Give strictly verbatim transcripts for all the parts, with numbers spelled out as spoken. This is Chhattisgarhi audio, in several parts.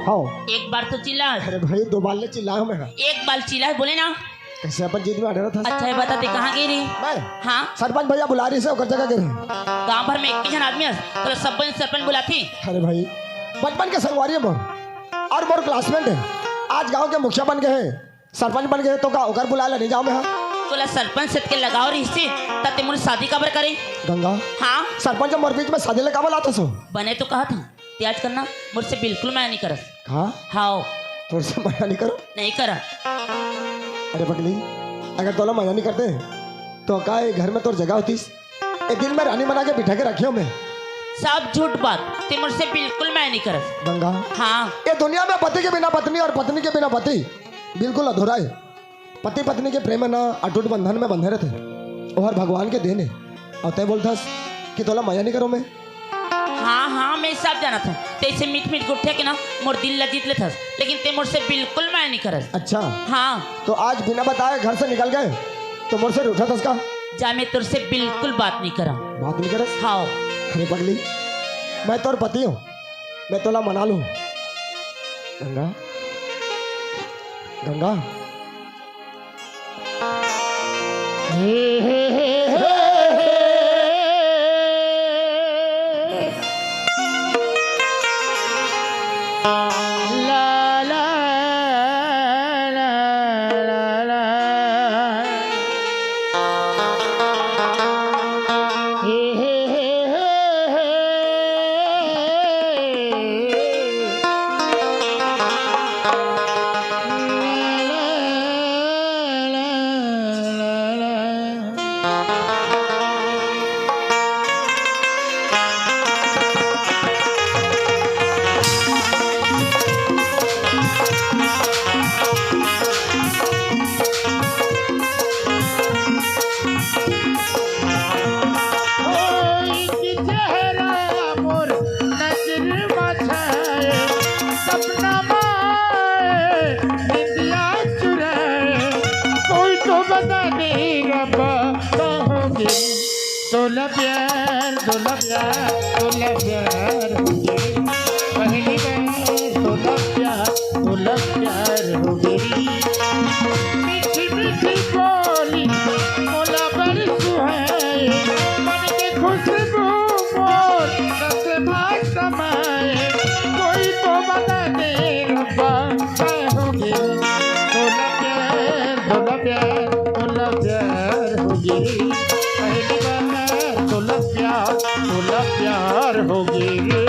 हव। एक बार तो चिल्ला। अरे भाई, दो बार ले चिल्लाय हँव मैं। एक बार चिल्ला बोले ना। कइसे अपन जिद में अड़े रहिथस? अच्छा, ये बता, तैं कहाँ गे रहे? मैं? हाँ। सरपंच भैया बुलाय रहिस हे, ओकर जगह गे रहेंव। गाँव भर में एक ही झन आदमी हस, तोला सब बन सरपंच बुलाथे। अरे भाई, बचपन के संगवारी हे मोर, अउ मोर classmate हे। आज गाँव के मुखिया बन गे हे, सरपंच बन गे हे, तो का ओकर बुलाय ला नइ जाँव मैं? हाँ। तोला सरपंच से के लगाव रहिस हे, त तैं मोर शादी काबर करे? गंगा। हाँ। सरपंच मोर बीच में शादी ले काबर लाथस? बने तो कहत हँव, तैं आजकल ना मोर से बिल्कुल मया नइ करस। हाँ? हव। तोर से मया नइ करँव? नइ करँव। अरे पगली, अगर तोला मया नइ करते, तो का ये घर में तोर जगह होतिस? एक दिन में रानी बना के बिठा के रखे हँव मैं। सब झूठ बात, तैं मोर से बिल्कुल मया नइ करस। गंगा। हाँ। ये दुनिया में पति के बिना पत्नी अउ पत्नी के बिना पति बिल्कुल अधूरा हे। पति पत्नी के प्रेम हे ना, अटूट बंधन में बंधे रहिथे। ओहर भगवान के देन हे। अउ तैं बोलथस कि तोला मया नइ करँव मैं। हाँ, हाँ, मैं सब जानत हँव। तैं अइसे मीठ मीठ गोठिया के ना मोर दिल ला जीत लेथस, लेकिन तैं मोर से बिल्कुल मया नइ करस। अच्छा। हाँ। तो आज बिना बताए घर से निकल गे, तो मोर से रूठथस का? जा, मैं तोर से बिल्कुल बात नइ करँव। बात नइ करस? हव। अरे पगली, मैं तोर पति हँव, मैं तोला मना लूँ। गंगा, गंगा। कोई चेहरा मोर नजर मा छाए, सपना मा आए, निंदिया चुराए। कोई तो बता दे रब्बा, का होगे? तोला प्यार, तोला प्यार, तोला प्यार होगे। पहली बार तोला प्यार, तोला प्यार होगे। मीठी मीठी बोली मोला बड़ी सुहाए, मन के खुशबू मोर रस मा समाए। कोई तो बता दे रब्बा, का होगे? तोला प्यार, तोला प्यार, तोला प्यार होगे। पहली बार तोला प्यार, तोला प्यार होगे रे।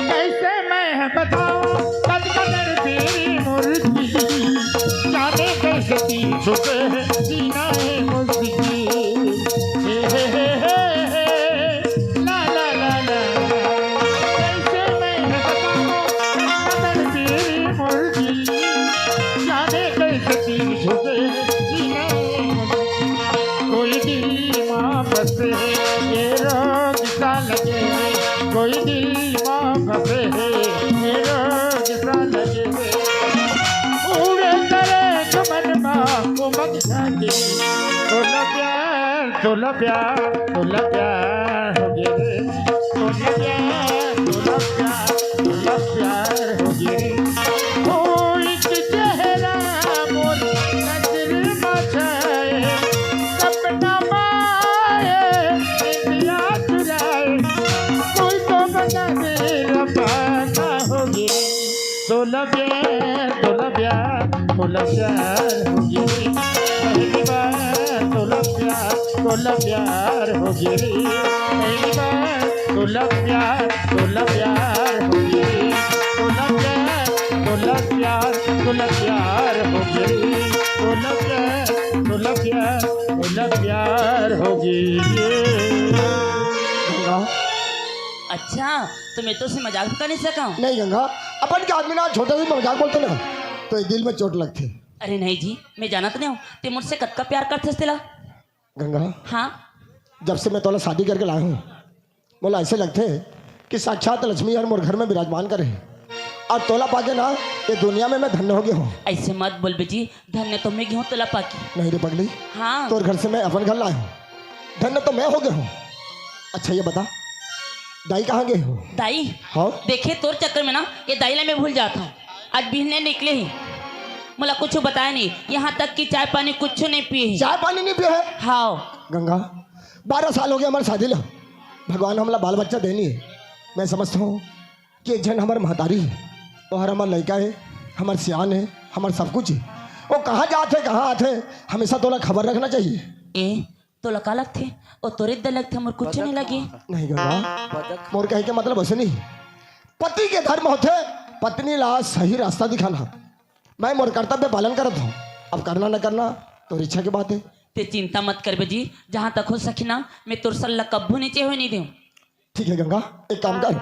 कैसे मैं बताऊं कद कदर तेरी मुर्गी, जाने कैसे तीर झुके हैं सीना है मुर्गी। हे, हे, हे, हे, हे, ला, ला, ला, ला, ला। कैसे मैं बताऊं कद कदर तेरी मुर्गी, जाने कैसे तीर झुके हैं सीना है मुर्गी। कोई दिल माँ बसे ये रोग सा लगे, कोई दिल माँ बसे ये रोग सा लगे। उड़े करे चमन माँ उमंग जागे। तोला प्यार, तोला प्यार, तोला प्यार होगे रे। तोला प्यार, तोला प्यार, तोला प्यार होगे रे। कोई के चेहरा मोर नजर मा छाए, सपना मा आए, निंदिया चुराए। कोई तो बता दे रब्बा का होगे। तोला प्यार, तोला प्यार, तोला प्यार होगे। पहली बार तोला प्यार, तोला प्यार होगे। पहली बार तोला प्यार, तोला प्यार होगे। तोला प्यार, तोला प्यार, तोला प्यार होगे। तोला प्यार, तोला प्यार, तोला प्यार होगे। गंगा। अच्छा, तो मैं तो उससे मजाक भी कर नहीं सका हूँ। नहीं गंगा, अपन के आदमी ना छोटे से मजाक बोलते ना। तो ये दिल में चोट लगथे। अरे नहीं जी, मैं जानत नहीं हूँ, ते मुझसे कतका प्यार करथस तेला। गंगा, हाँ। जब से मैं तोला शादी करके लाया हूँ, मोला ऐसे लगथे कि साक्षात लक्ष्मी हर मोर घर में विराजमान करे हे। और तोला पाके ना, ये दुनिया में मैं धन्य हो गया हूँ। ऐसे मत बोल बे जी, धन्य तो मैं गया हूँ तोला पाके। नहीं रे पगली, हाँ। तोर घर से मैं अपन घर लाया हूँ, धन्य तो मैं हो गया हूँ। अच्छा ये बता, दाई कहाँ गए हो? दाई? हाँ? देखे तोर चक्कर में ना ये दाई ला मैं भूल जाता हूँ। आज बिहने निकले ही, मोला कुछ बताया नहीं, यहाँ तक कि चाय पानी कुछ नहीं पिए ही। चाय पानी नहीं पिए है? हाँ। गंगा, बारह साल हो गया हमारे शादी ला, भगवान हमला बाल बच्चा देनी है। मैं समझता हूँ कि एक झन हमारे महतारी है, वो हर हमार लड़का है, हमार सियान है, हमार सब कुछ है। वो कहाँ जाते, कहाँ आते, हमेशा तोला खबर रखना चाहिए। ए, तोला का लगथे? ओ तोरे दे लगथे, मोर कुछ नहीं लगे। नहीं गंगा, मोर कहे के मतलब ऐसे नहीं। पति के धर्म होथे पत्नी ला सही रास्ता दिखाना। मैं मोर कर्तव्य पालन करत हूँ, अब करना न करना तोर इच्छा की बात है। ते चिंता मत करबे जी, जहाँ तक हो सकी ना, मैं तोर सल्ला कब्बू नीचे होए नहीं दूँ। ठीक है गंगा, एक काम कर,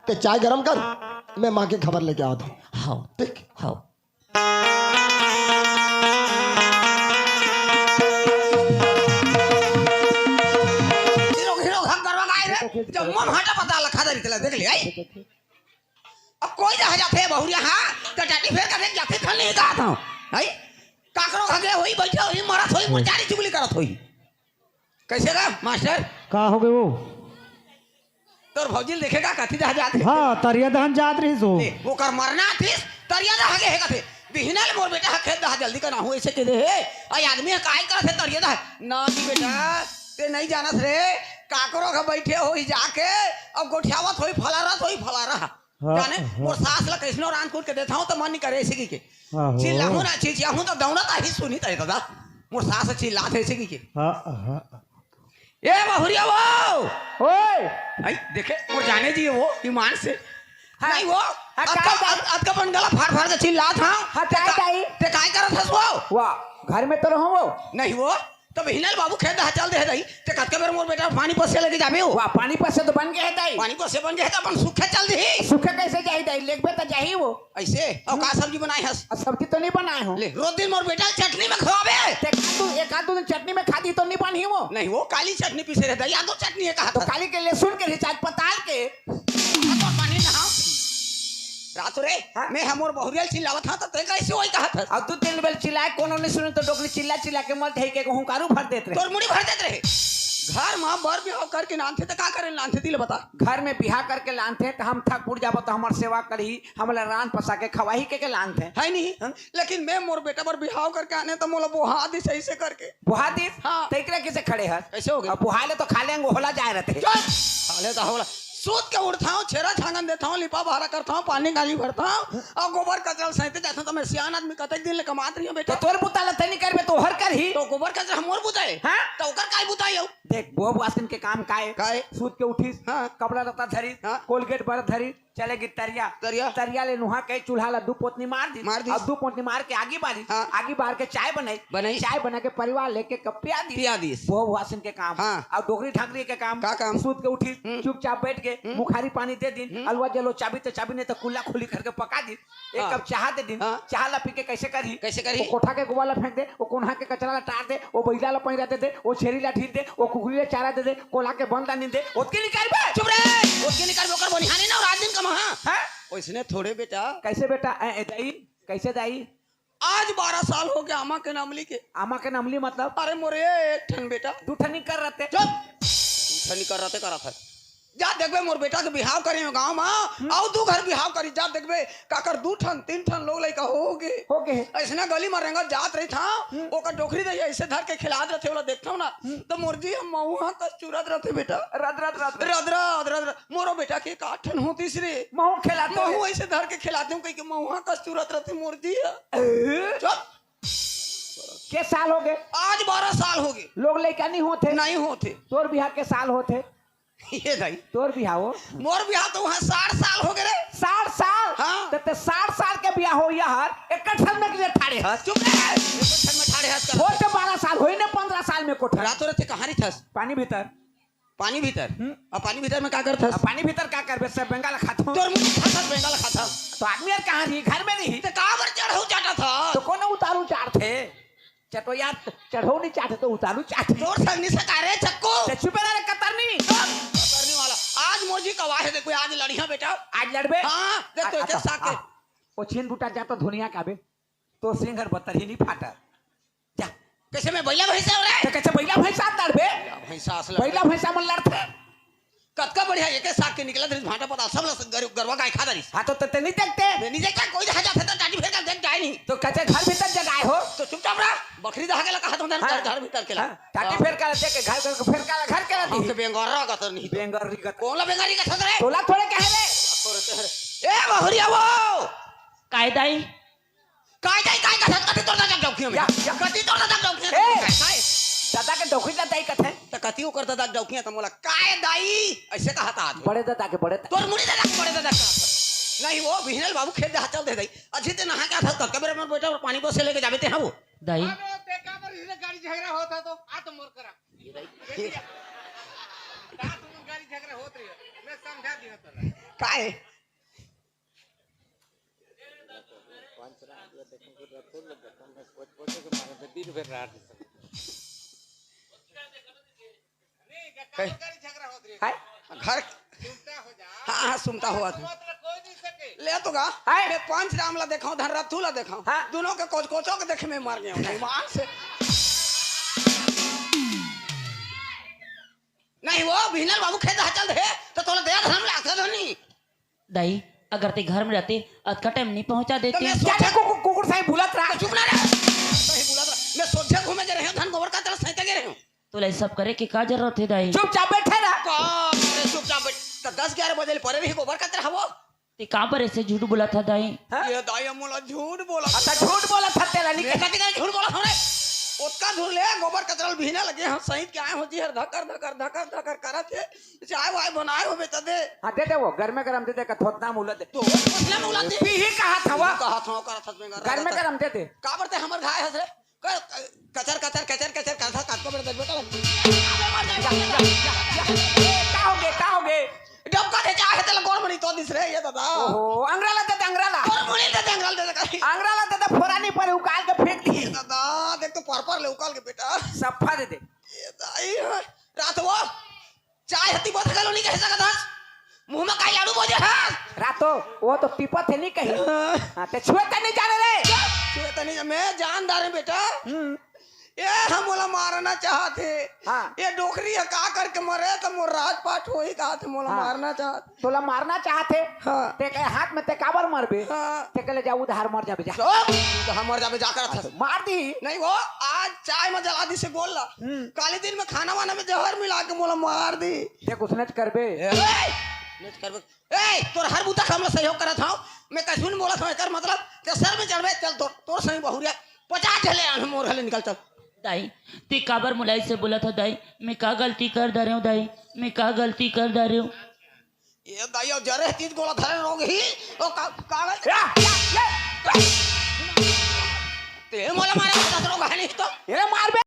ते चाय गरम कर, मैं माँ के खबर लेके आता हूँ। हाँ। ठीक। हाँ। हीरो, हीरो घम करवा गाय रे, जम्मो भाटा पता लखा दे निकला, देख ले, आई। अब कोई रह जाथे बहुरिया, हाँ, तो टाटी फेर कर देख जाथे, खल नहीं कहा था, आई। काकरो घगे होई, बैठे होई, मरत होई, मचारी चुगली करत होई। कैसे गा, मास्टर? का हो गए वो? तोर भौजी ल देखे का कथी दहा जात रहिस? हाँ, तरिया दहन जात रहिस वो। ले, ओकर मरना थिस, तरिया दहा गे हे कथे। बिहना ले मोर बेटा ह खेत दहा जल्दी करना हो, ऐसे कह दे हे। अई आदमी ह काय करत हे तरिया दहा? ना जी बेटा, ते नहीं जानस रे, काकरो घर बैठे होई जाके, अब गोठियावत होई, फलारत होई, फलारा। हाँ, जाने, हाँ। मोर सास ला कैसनो रांध कूट के देथव, त मन नहीं करे, ऐसे की के। हाँ, हो। चिल्लाहूँ ना, चिचियाहूँ त दौड़त आही सुनी तय दादा। मोर सास चिल्लात हे, ऐसे की के। हाँ, हाँ। ए बहुरिया वो! ओए! आई, देखे, मोर जाने जी वो, ईमान से। हाँ। नहीं वो, हाँ, अतका, काय दाई? अत-, अतका अपन गला फाड़ फाड़ के चिल्लात हा। हाँ, काय ते का-, दाई? ते काय करत हस वो? वाह, घर में तो रहो वो। नहीं वो, तो बिहनल बाबू खेत दहा चल दे हे दाई, ते कतका बेर मोर बेटा पानी पसे लगे जाबे हो? वाह, पानी पसे तो बन गए हे दाई। पानी पसे बन गए हे तो अपन सूखे चल दे ही। सूखे कैसे जाही दाई? लेगबे तो जाही वो। ऐसे? और का सब्जी बनाए हस? अब सब्जी तो नहीं बनाए हो। ले, रोज दिन मोर बेटा चटनी में खवाबे। ते एक आध दू, एक आध दू दिन चटनी में खा दी तो नहीं बनी वो। नहीं वो, काली चटनी पीसे रहे दाई, या दो चटनी है कहा तो था। काली के लहसुन के रिचार्ज पताल के। तोर पानी नहाओ। रात रे, हाँ? मैं हमर बहुरियल चिल्लावत हा, त तैं कैसे वही कहत हस? अब तू तीन बेर चिल्लाए, कोनो नहीं सुने, तो डोकरी चिल्ला चिल्ला के मर जाई के हुंकारू भर देत रहे। तोर मुड़ी भर देत रहे। घर में बर बिहाव करके लानथे, त का करे लानथे, दिल बता। घर में बिहाव करके लानथे, त हम थक उठ जाबो, त हमर सेवा करही, हमला रांध पसा के खवाही के, के लानथे। है नहीं? हाँ? लेकिन मैं मोर बेटा बर बिहाव करके आने, त मोला बोहा दिस ऐसे करके। बोहा दिस? हाँ। त एकरा कैसे खड़े हस? कैसे हो गए? अब बोहा ले तो खा लेंगे, होला जाए रहते। चुप! खा ले तो होला। सूत के उठथाव, छेरा छांगन देथाव, लिपा बहारा करथाव, पानी गाली भरथाव, अउ गोबर कचरा ल सैंते जाथाव, त मैं सियान आदमी कतेक दिन ले कमात रहियो बेटा। तो तोर बुता ल तनी करबे तो हर करही। तो गोबर कचरा हमर बुता हे। हाँ? तो ओकर काय बुता हे? देख, बोह बुआसिन के काम काय? काय? सूत के उठिस, हाँ। कपड़ा लत्ता धरिस, हाँ। कोलगेट बर धरिस, चले गिस तरिया। तरिया। तरिया ले नुहा के चूल्हा ला दू पोतनी मार दिस। मार दिस। अब दू पोतनी मार के आगी बारिस। हाँ। आगी बार के चाय बनाई। बनाई। चाय बना के परिवार लेके कप पिया दिस। पिया दिस। बोह बुआसिन के काम। हाँ। अब डोकरी ढाकरी के काम। का काम? सूत के उठिस, हम्म। चुपचाप बैठ के, हम्म। मुखारी पानी दे दिन, हम्म। अलवा जलो चाबी त चाबी नहीं त कुल्ला खुली करके पका दिन। एक हाँ। कप चाहा दे दिन, हाँ। चाहा ला पी के कैसे करही? कैसे करही? वो कोठा के गोबर ला फेंक दे, वो कोन्हा के कचरा ला टार दे, वो बैला ला पैरा दे दे, वो छेरी ला ढील दे, वो कुकरी ला चारा दे दे, कोला के बन ला नींद दे, ओतके निकाल बे। चुप रे, ओतके निकाल बे, ओकर बनिहानी ना, रात दिन कमा, हाँ? हैं? ओइसने थोड़े बेटा। कैसे बेटा? ए, ए, दाई, कैसे दाई? आज बारह साल हो गया आमा के नमली के। आमा के नमली मतलब? अरे मोरे एक ठन बेटा। दू ठन कर रहते। चुप! दू ठन कर रहते, करत है। जा देखबे, मोर बेटा के बिहाव करे हो गाँव मा, हम्म। अउ दू घर बिहाव करी, जा देखबे, काकर दू ठन, तीन ठन लोग लइका हो गे। हो गे। अइसना गली मा रेंगत जात रहिथाव, हम्म। ओकर डोकरी दे अइसे धर के खिलात रहिथे, ओला देखथव ना, हम्म। त मोर जी ह महुआ कस चुरत रहिथे बेटा। रद, रद, रद, रद। रद, रद, रद, रद। मोरो बेटा के एक आठ ठन होतिस रे। महू खिलाते महू रे। अइसे धर के खिलाते हूँ, कहिके महुआ कस चुरत रहिथे मोर जी ह। ए? चुप। के साल हो गे? आज बारह साल हो गे। लोग लइका नहीं होथे। नहीं होथे। तोर बिहाव के साल होथे? ये दाई। तोर बिहाव हो? मोर बिहाव तो वहाँ साठ साल हो गे रे। साठ साल? हाँ। त ते साठ साल के बिहाव हो यार, एक ठन में के ठाड़े हस। चुप रे। एक ठन में ठाड़े हस कर। होते बारह साल, होई ने पन्द्रह साल में कोठा। रातों रात कहाँ रहिथस? पानी भीतर। पानी भीतर। हम्म। अब पानी भीतर में का करथस? अब पानी भीतर का करबे? सब बेंगा ला खाथो। तोर मुंह खाथस, बेंगा ला खाथस। तो आदमी यार कहाँ रही? घर में नहीं। तो का बर चढ़ऊ चाटत हस? तो कोनो उतारू चाटथे? चटो यार, चढ़ऊ नहीं चाटथे तो उतारू चाटथे। तोर संग नहीं सका रे चक्कू। ते चुपे रह रे कतरनी। कतरनी वाला। आज मोर जी कवा हे, देखो आज लड़िया बेटा। आज लड़बे? हाँ, देख तो आ, एक आ, साग के। आ, ओ छीन बूटा जा तो धुनिया का बे। तो सिंगर बतरही नहीं फाटा। जा। कैसे मैं बैला भैंसा हो रहा है? तो कैसे बैला भैंसा लड़बे? भैंसा असल बैला भैंसा मन लड़थे। कतका बढ़िया एक साग के निकलत रहिस भांटा पताल, सब ल गरु-, गरवा गाय खा डारिस। हाँ, तो ते नहीं देखते? मैं नहीं देखता, कोई जहाँ जाथे तो टाटी फेर कर देख जाए नहीं। तो कैसे घर भीतर जगाए हो? तो चुपचाप रह, बखरी दहा के ला कहा तुम हाँ। घर, घर भीतर के ला। हाँ, टाटी फेर कर देख के घर, घर फेर कर घर के ला दी। हमके बेंगोरा का तो नहीं। बेंगोरी का। कौन ला बेंगोरी का सोच रहे? तोला थोड़े कहे रे? ए बहुरिया वो। काय दाई? काय दाई, काय कथस? कति तोर ददा के डौकी हवे? या, या। कति तोर ददा के डौकी हवे? ए! काय? दादा के डौकी ला दाई कथे? त कति ओकर ददा के डौकी हे त मोला काय दाई? अइसे कहत आथे। बड़े ददा के, बड़े ददा। तोर मुड़ी ददा के, बड़े ददा के। नहीं वो, बिहनल बाबू खेत दहा चल दे दाई। अझी ते नहा के आथस, कतका बेर में बेटा अउ पानी बस लेके जाबे ते, हाँ वो। दाई। अरे, ते का बर इसे गाड़ी झगड़ा होत हे तो, आ तो मोर करा। ये दाई। ये दिया। रात में गाड़ी झगड़ा होत रही है। मैं समझा दिया तोला। काय? काय? घर हाँ, हाँ, सुमता होवत हे। ले तो गा, हाय। मैं पंच राम ला देखाऊं, धनरथू ला देखाऊं। हाँ। दोनों के कोच कोचो के देखे में मर गए हूँ, ईमान से। नहीं वो, बिहनल बाबू खेत दहा चल दे, तो तोला दया धरम लागथे धनी। दाई, अगर ते घर में रहते, अतका टाइम नहीं पहुंचा देते। तो मैं सोचे कुकुर, कुकुर साई बुलत रहा। तो चुप ना रह। सही बुलत रहा। मैं सोचे घूमे के रहे हूँ, धन गोबर का तरह सहिते के रहे हूँ। तोला ये सब करे के का जरूरत हे दाई? चुपचाप बैठे रह। का? अरे चुपचाप बैठ। तो दस ग्यारह बजे ले परे रही गोबर का तरह वो। ते का बर ऐसे झूठ बोलत हस दाई? हाँ? ये दाई मोला झूठ बोलत। अच्छा झूठ बोलत हस तेला नहीं मैं कथी का झूठ बोलत हूँ रे? ओतका झूठ ले गोबर कचरा ल बिहने लगे हम सहित के आए हो जी हर धकर धकर धकर धकर करत हे। चाय वाय बनाए हो बेटा दे। हाँ दे दे वो गरमे गरम दे दे का थोतना मुला दे। तो थोतना मुला दे। पीही कहा था वो? कहा था करत हस बेंगा। गरमे गरम दे दे। का बर ते हमर घाय हस रे? क-, क-, कचर, कचर, कचर, कचर, कचर, कचर, कचर, कचर, कचर, कचर, कचर, कचर, कचर, का होगे, का होगे? डबका दे, चाहे तेला गोड़ मनी तो दिस रे, ये दादा। ओहो, अंगरा ला दे दे, अंगरा ला। गोड़ मनी दे दे, अंगरा ला दे दे, कहीं। अंगरा ला दे दे, फोरा नहीं पड़े, उकाल के फेंक दी। ये दादा, देख तो पर पर ले उकाल के बेटा। सफा दे दे। ये दाई, रात वो चाय हती बोतल घलो नहीं कह सकत हस। मुंह में काई लाडू बोजे हस। रातो, वो तो टीपत हे नहीं कही। हाँ। हाँ, ते छुए त नहीं जाने रे। छुए त नहीं, मैं जानदार हूँ बेटा। हम्म। ये हम मोला मारना चाहत हे। हाँ। ये डोकरी हे का करके मरे त मोर राजपाट होही कहा थे मोला हाँ। मारना चाहत। तोला मारना चाहत हे। हाँ। ते कहे हाथ में ते काबर मरबे। हाँ। ते कहले जा उधार मर जाबे जा। चुप, तो हम मर जाबे जा करत हस। मार दी। नहीं वो आज चाय में जला दी से गोल ला। हम्म। काली दिन में खाना वाना में जहर मिला के मोला मार दी। देख, उसने च करबे। ए, ए, उसने च करबे। ए, तोर हर बूता काम ला सहयोग करत हूँ। मैं कछु नहीं बोलत हूँ, एकर मतलब ते सर में चढ़बे, चल तोर, तोर सही बहुरिया। पचास झले आन मोर हले निकल चल। दाई, ते काबर मुलाई से बोलत हस दाई? मैं का गलती कर डरे हूँ दाई? मैं का गलती कर डरे हूँ? ये दाई, ओ जरे तीज गोला धरे रोग ही, ओ का-, कागज या, या, या। ते मोला मारे दस रोग है नहीं तो। ये मार बे।